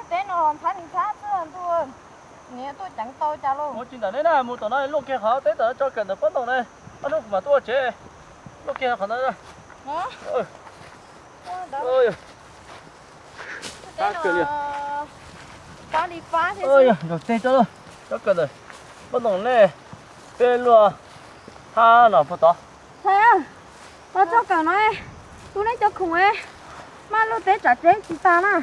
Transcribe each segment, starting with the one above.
Teb no ntxhab ntxhab xwb ntuj, nws tuaj ceev tau cas lauj. Mus tsis ntawm ne na, mus tom no luaj kiag qhov teb tom no tso kawm ntawm pob ntoos na, ob hnub kuv mam tuaj tsev. Luaj kiag qhov ntawd. Nrog teg tso, tso kawm ntawm pob ntoos ne, peb luaj hab no puag tod. Los tso kawm no, tub neb cov khoom maj luaj teb tsam tsev tsis tag na.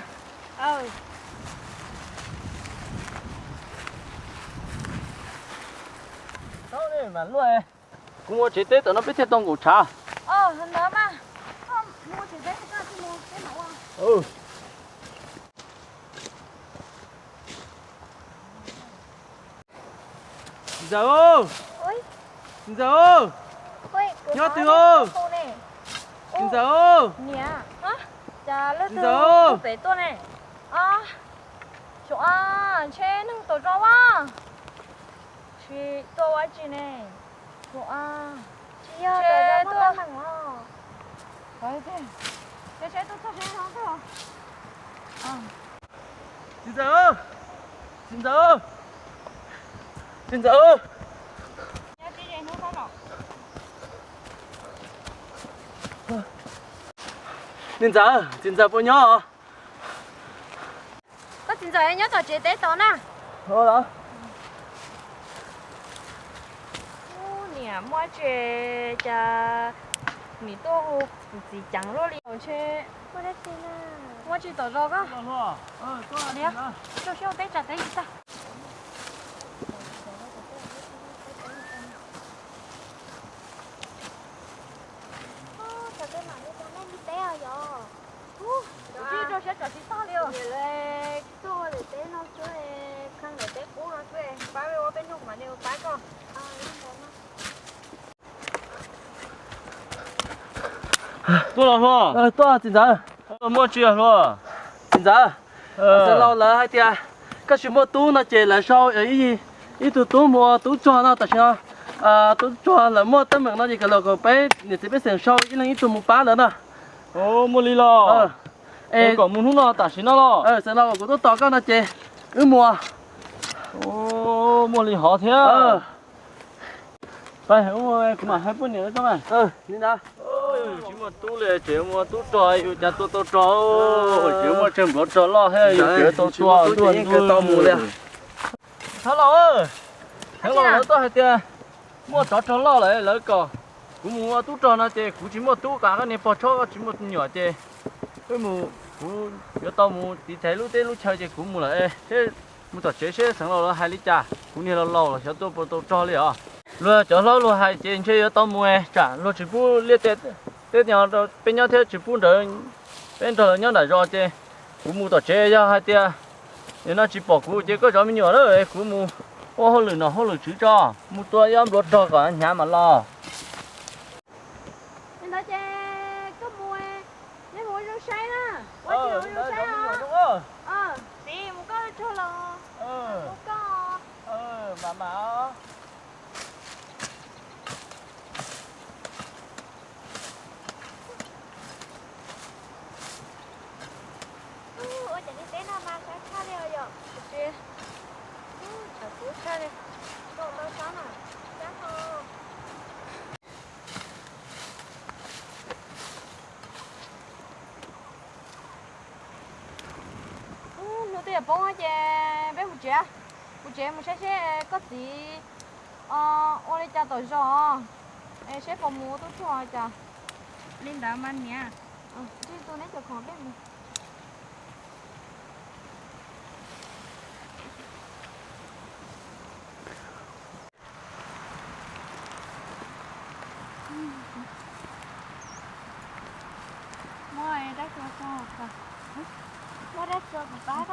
Kuv mus tsev teb tom no peb thiaj tau nkaum tshav. Ntxawm, ntxawm, nyob twg? Ntxawm, ntxawm, xyov ntshe neeg tawm zog ua, tsis tuaj ua tsi ne. Tsis yog, tsis yog, tsis yog. Txiv ntxawm, txiv ntxawm, txiv ntxawm. Niam ntxawm, txiv ntxawm puas nyob? Koj txiv ntxawm nyob tom tsev teb tod na. Ub, niam, muaj tsi cas nim tuaj hu kuv txiv ceev luaj li ntshe. Muaj tsi tom zos koj? Ua siab ua teb tsam teb tsis tag. Teb mam li tau nej li teb os yog. Kuv tsis rau siab tsam tsis tag li os. Niam lawv tuaj ua daim teb no xwb, kheej daim teb qub no xwb, pab ua peb hnub mam li ua pab koj. Tuaj los hluas. Tuaj txiv ntxawm. Muaj tsi hluas? Txiv ntxawm, Xeev Laus lawv hais tias koj tsis muaj tub no ces lawv sau ib tug tub mus ua tub rog no tam sim no. Tub rog lawv muaj teeb meem no ces kom peb niam txiv pej xeem sau ib leeg ib tug mus pab lawv na. Muaj li los? Es kom mus hnub no tam sim no los? Xeev Laus, kuv tuaj tos koj no ces wb mus. Muaj li hov thiab. Kuv mam hais poj niam koj mas. Tsis muaj tub li, tseem muaj tub rog, yus cas tua tau rog. Tseem muaj tsawg npluav rog loj thiab, yus tseem tau tua tuaj ntuj tau mus li. Xeev Laus, Xeev Laus lawv tuaj hais tias muaj tsov rog loj lawm, lawv kom kuv mus ua tub rog no ces kuv tsis muaj tub, kom koj niag pog tshob koj tsis muaj me nyuam ces wb mus, kuv yuav tau mus tiv thaiv lub teb lub chaw ces kuv mus lawm thiab. Mus tom tsev seb Xeev Laus lawv hais li cas, kuv niag laus laus los xyov tuaj puas tau rog li os. Luag cov hlob luag hais ces ntshe yuav tau mus, tsam luag tsis pub liaj teb, teb no peb nyob thiab tsis pub nrawd, peb nrog lawv nyob nram zos ces kuv mus tom tsev, yog hais tias nim no tsis pom kuv ces koj zov me nyuam lawm, kuv mus ua hauj lwm nom hauj lwm tswv tso, mus tua ib ob npluav rog kom hnyav mam los. Li ntawd ces koj mus, nej mus ua zoo saib na. Ua tsis ua zoo saib os. Txiv, mus koj tsuag los. Mus koj. Mam mam. Ua cas niag teb no mas sab tshaj li os yom. Tsis, tshav kub tshaj li. Koj tau sab na, sab ho. Hnub twb yuav poob ces peb mus tsev, mus tsev mus saib seb koj txiv ua li cas tom zos, es seb puas mus ua tub rog cas. Li ntawd mas niam, ntsib tu neb cov khoom peb mus. Lub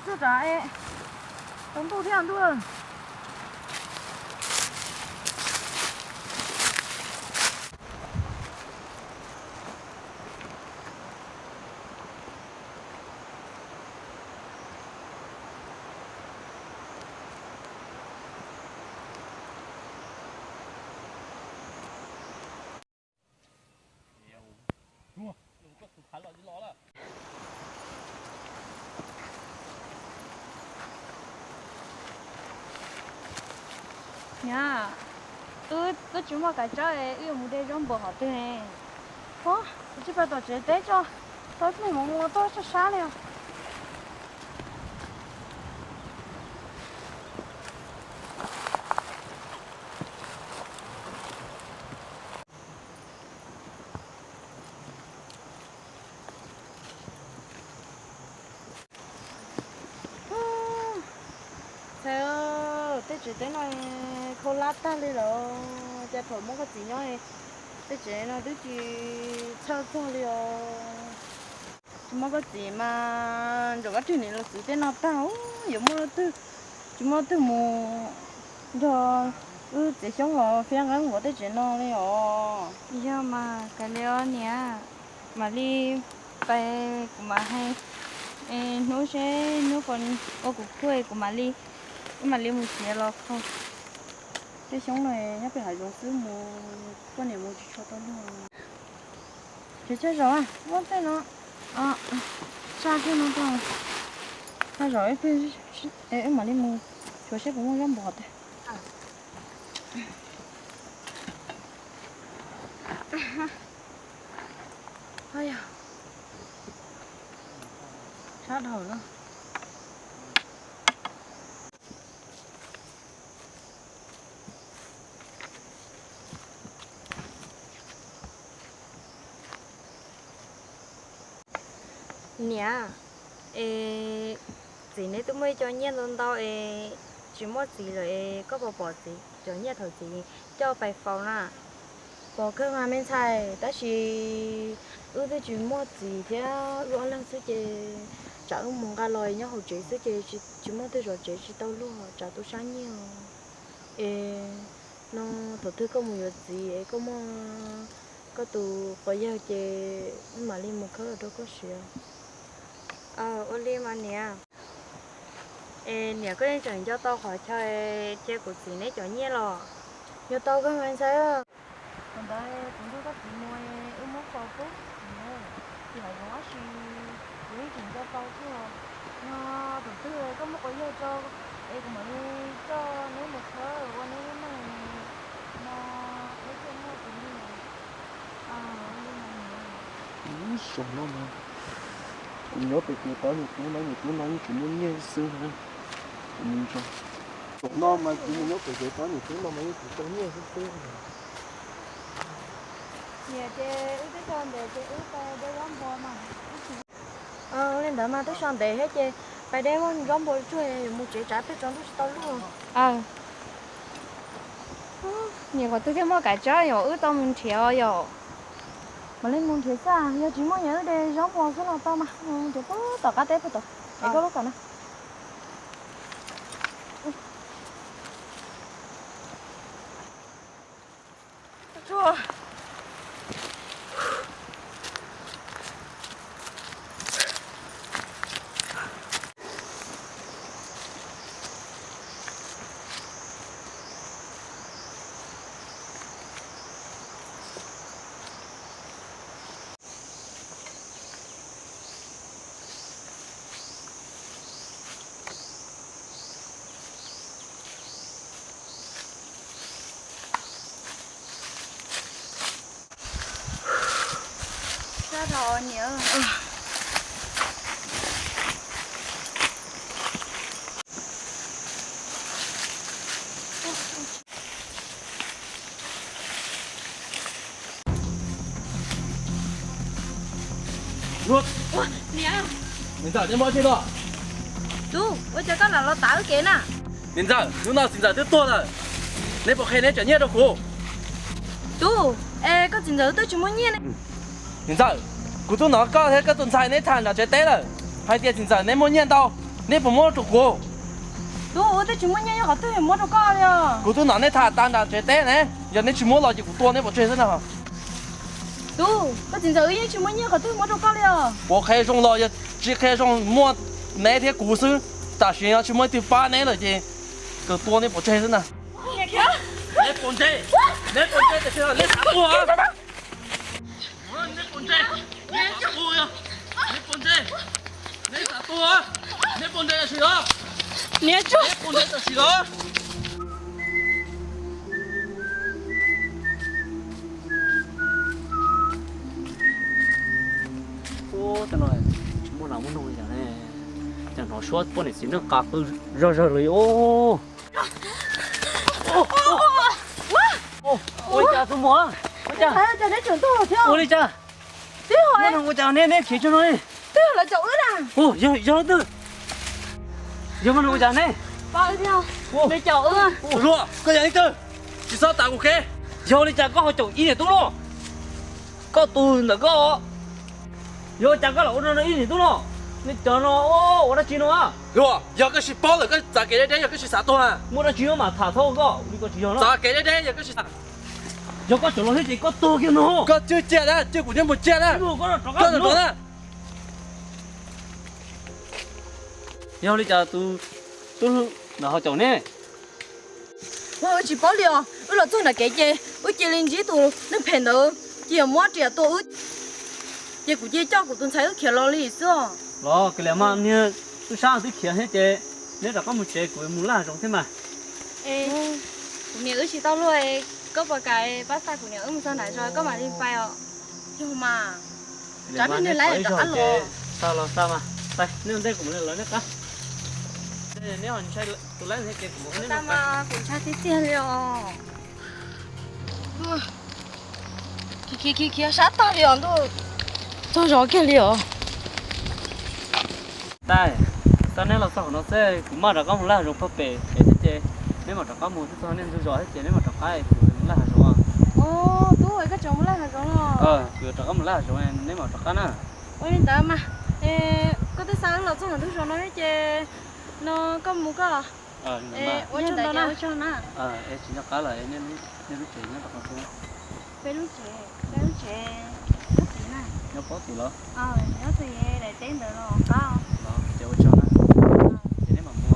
txog rov es tau ntuj thiab ntuj. Niam, wb twb tsis muaj kav tsawb es wb yuav mus de zaub npua qhov twg ne? Ub, kuv tsis pab tom tsev teb tso, tau ib pliag mus mus tuaj sab sab li os. Ntxhais, tej tsev teb no khau lab tag li lawm, cas thaum muaj koj txiv nyob tej tsev no twb tsis txhawj txog li os. Tsis muaj koj txiv mas ntxim koj tus niam los txiv tej no tag, yuav muaj leej twg, tsis muaj leej twg mus nrog wb txiav xyoob los fiab nqeeb npaum tej tsev no li os. Yog mas kav liam os niam, mam li pais kuv mam hais hnub seb hnub ua kuv khuj kuv mam li, wb mam li mus txiav los kho. Tej xyoob no nyob pem hav zoov xwb mus, poj niam mus tsis tshua tau luag. Tsis tshua zov, muab tej no tsa kiag no rau, tsa zov ib pliag, wb mam li mus xyuas seb puas muaj zaub npua qhov twg. Sab dhau na. Niam, es txiv neb twb muaj ib co nyiaj ntau ntau es tsis muaj txiv lawm es koj puas pom txiv cov nyiaj thaum txiv coj pais faus na? Pom kawg mas me ntxhais, tab sis wb twb tsis muaj txiv thiab, wb ob leeg xwb ces tsam wb mus nqa los nyob hauv tsev xwb ces tsis muaj twg zov tsev tsis tau luag, tsam tu sab nyiaj os. Es no thaum twg koj mus yuav txiv es koj muaj koj tus quas yawg ces wb mam li mus khawb los rau koj siv. Ua li mas niam. Es niam koj yeej tseem nco tau qhov chaw cia kuv txiv neb cov nyiaj los? Nco tau kawg mas ntxhais. Thaum ntawd kuv nrog koj txiv mus wb muab faus pub, tsis hais zoov dab tsi, kuv yeej tseem nco tau kawg. Yog thaum twg koj muaj quas yawg rau es kuv mam li coj neb mus khawb ua neb lub neej no, neb thiaj muaj tus nyiaj. Ib zaug no mas kuv nyob pem kev pab niam tub no, niam tub no yeej tsis muaj nyiaj xwb na. Kuv mus ntso. Zaum no mas kuv mus nyob pem kev pab niam tub no mas yeej tsis tau nyiaj xwb xwb. Niam, ces wb twb so ntev ces wb pais de zaub npua mas. Li ntawd mas twb so ntev thiab ces pais de zaub npua tsuag yuav mus tsev tsam peb tsaus ntuj tsis tau luag. Niam, qhov twg thiaj muaj kav tsawb yom, wb tau mus nrhiav yom. Mam li mus nrhiav xwb, yog tsis muaj yog wb de zaub npua xwb los tau mas, mus nrhiav puag tom qab teb puag tom es koj lub kom na. Sab dhau niam. Niam, niam ntxawm, neb muab tsis los? Tub, ua cas koj lam los tav wb kev na? Niam ntxawm, hnub no txiv ntxawm twb tuag lawm, neb puas qhia neb cov nyiaj rau kuv? Tub, Es koj txiv ntxawm twb tsis muaj nyiaj ne. Txiv ntxawm, kuv twb hnov koj thiab koj tus ntxhais neb tham nram tsev teb lawm, hais tias txiv ntxawm neb muaj nyiaj ntau, neb puas muab rau kuv? Tub, wb twb tsis muaj nyiaj, yog qhov twg muab rau koj li os? Kuv twb hnov neb tham tag nram tsev teb ne, yog neb tsis muab los ces kuv tua neb pov tseg xwb na. Tub, koj txiv ntxawm, wb yeej tsis muaj nyiaj, qhov twg muab rau koj li os? Puas qhia zoo los yog tsis qhia zoo, muaj neb thiab kuv xwb, tam sim no tsis muaj ib tug pab neb lawm ces kuv tua neb pov tseg xwb na. Neb pov tseg, neb pov tseg, tam sim no neb xav tuag. Neb pov tseg, neb xav tuag, neb pov tseg, neb pov tseg tam sim no, neb pov tseg tam sim no. Ub, tej no tsis muaj nas muaj noog li cas ne, cas hnov suab poj niam txiv neej qa qw zog zog li os. Ua li cas tus muam, ua li cas, ua li cas, muaj neeg ua cas ne, neb khiav tso no li. Yog, yog leej twg, yog muaj neeg ua cas ne? Hluas, koj yog leej twg? Tsis txhob tas kuv kev. Yog li cas koj ho caum ib niam tub no? Koj tus ntawm koj, yog cas koj lam ua no rau ib niam tub no? Nej cov no ua dab tsi no? Hluas, yog koj tsis paub lawm koj txav kev deb deb, yog koj tsis xav tuag, muaj dab tsi no mas tham thoob koj li, koj tsis yog txav kev deb deb, yog koj tsis xav, yog koj tseem los thiab ces koj tuag kiag no. Koj cwj cia na, cwj kuv thiab mus cia na. Koj rov qab na. Yog li cas tus tub ntawd ho caum ne? Ua, wb tsis paub li os, wb los txog nram kev ces wb cia li ntsib tus neeg phem ntawd, ces yog muab riam tua wb, ces kuv cia coj kuv tus ntxhais wb khiav los li xwb os. Los kawg li mas, niag tub sab twb khiav thiab ces neb rov qab mus tsev, kuv mus laj hav zoov thiab mas. Kuv niam wb tsis tau luaj, koj puas kam pab xa kuv niam wb mus txog nram zos koj mam li pais os. Yog mas, tsam no nws lawv rov qab los. Xa los xa mas, nej ua ntej kuv mus lawv nej qab. Neb ho ntshai tus lab thiab ces kuv mus. Kuv ntshai tiag tiag li os. Khiav khiav khiav sab tag li os ntuj, txog zos kiag li os. Tais, tau neb los txog qhov no xwb kuv mam rov qab mus laj hav zoov pag pem pem thiab ces neb mam rov qab mus twb txog nej ntug zos thiab ces neb mam rov qab kuv laj hav zoov. Tub, koj tseem mus laj hav zoov los? Kuv yuav rov qab mus laj hav zoov, neb mam rov qab na. Ua li ntawd mas, koj twb xa wb los txog ntawm ntug zos no thiab ces no koj mus koj. Ua tsaug ntau na. Es tsis nco qab lawm, nej lub tsev nyob rau qhov twg? Peb lub tsev, peb lub tsev nyob tid na. Nyob pob tid los? Nyob tid daim teb ntawd los qab. Los ces ua tsaug na. Ces neb mam mus.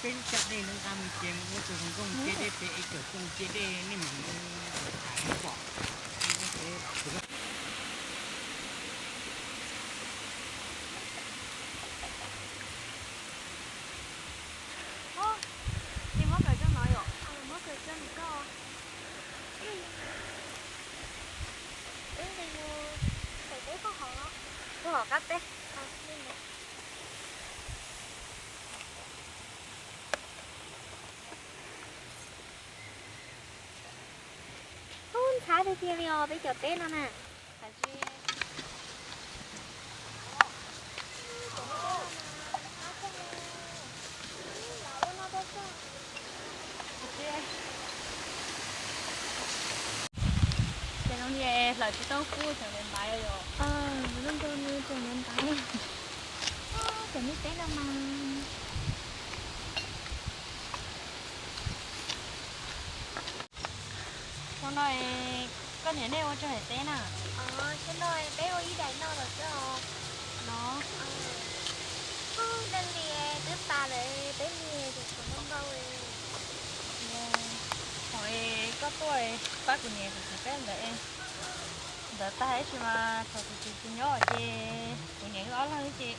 Peb lub caj dej no nqa mus ces mus ua tus hluas nkauj mus ce dej, peb ev cov tuaj mus ce dej, nej mam mus. Ces muab kawm coj no yom, muab kawm coj no koj. Peb nqis mus, peb peb hov, peb hov qab teb. Ub, ntxhab tiag tiag li os peb cov teb no na. Ces no hlawv tsis tau kub cov ntawd ntaiv yom. Cov ntawd ntaiv. Cov nej teb no mas. Xyoo no koj niam nej ua tsawg daim teb na? Xyoo no peb ua ib daim no lawm xwb os. No. Ub, dej li twb tas lawm, peb mus tus tsuav npau npau. Thaum koj tuaj pab kuv niam kuv txiv peb ntawd, ntawd tag ib tsis mas thaum kuv txiv tsis nyob ces kuv niam wb ob leeg ces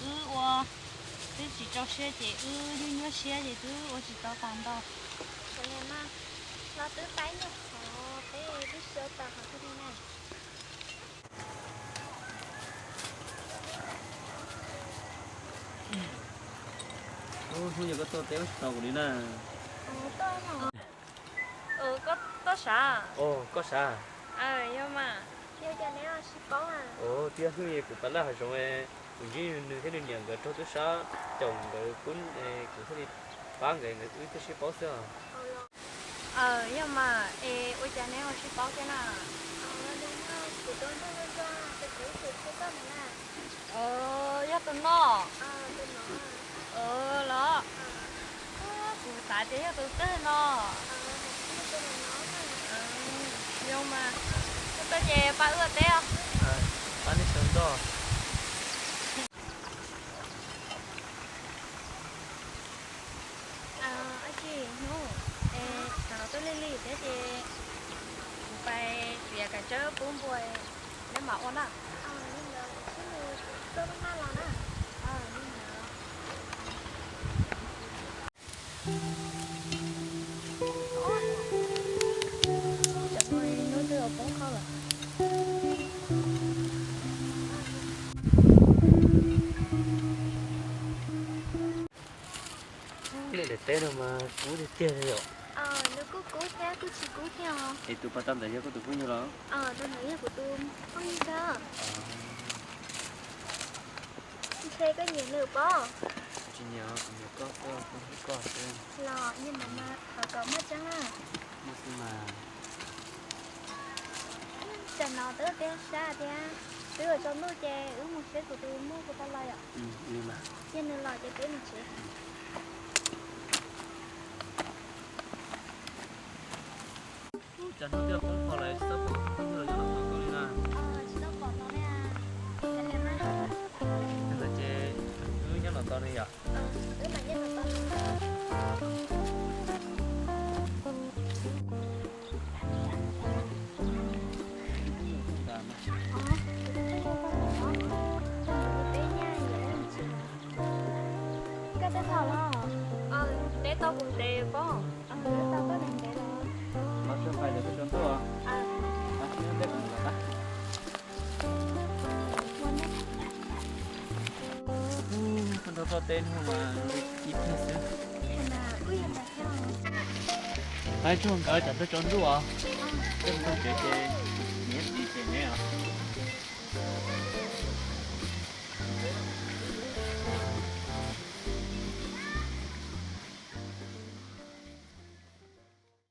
wb ua, twb tsis rau siab ces wb nyuaj nyuaj siab ces twb ua tsis tau tag ntau. Kuv niam mas los twb pab nyuag qhov, peb twb xyaw tag qhov twg li na. Hnub hnub yog koj tuaj teb tsis tau kuv li na. Koj tuaj sav? Koj sav? Yog mas. Ua cas neb ho sib paub? Ov, twb yog hnub kuv pab laj hav zoov, kuv ntsib nws thiab nws niam nkawd raug tub sab caum nkawd pub, kuv thiaj li pab nkawd, nkawd wb thiaj sib paub xwb os. Aws, yog mas, es ua cas neb ho sib paub thiab na? Ov, yog tus no. Ov, los, kuv xav tias yog tus twg no. Zoo mas, ua tau ces pab wb ua teb os. Pab nej sawv ntxov. Ab tsi hnub, es tsam no twb lig lig thiab ces kuv pais txiav kav tsawb pub npua, neb mam ua na. Hnub twb poob qho lawm. Nej daim teb no mas kub tiag tiag li yom. Nws kuj kub thiab kuj tsis kub thiab os. Es tus pas tag ntawd yog koj tus phooj ywg los? Tus ntawd yog kuv tus phooj ywg. Ntshe koj nyiam nws pob? Tsis nyiam, kuv nyiam koj xwb, koj hlub koj xwb. Los nyiam mas mas thov kom muaj tseeb na. Muaj xwb mas. Tsam no twb tiag sab thiab, twb yuav tsaus ntuj ces wb mus saib kuv tus muam puas tau los yom. Cia nws los ces peb mus tsev. Tsam no twb poob qho lawm tsis tau pom tus phooj ywg los nyob no tos koj li na. Tsis tau pom no na. Yog lawm ces wb nyob no tos nws yom. Koj twb tau los? Neb tau kuv ntev pob? Tau koj ntev ntev los? Los tsuag pais lawm koj tsaus ntuj os. Los teb kuv mus los tau. Koj nrog koj teb hnub mas ib pliag xwb. Pab tsuag nkawd tsam twb tsaus ntuj os.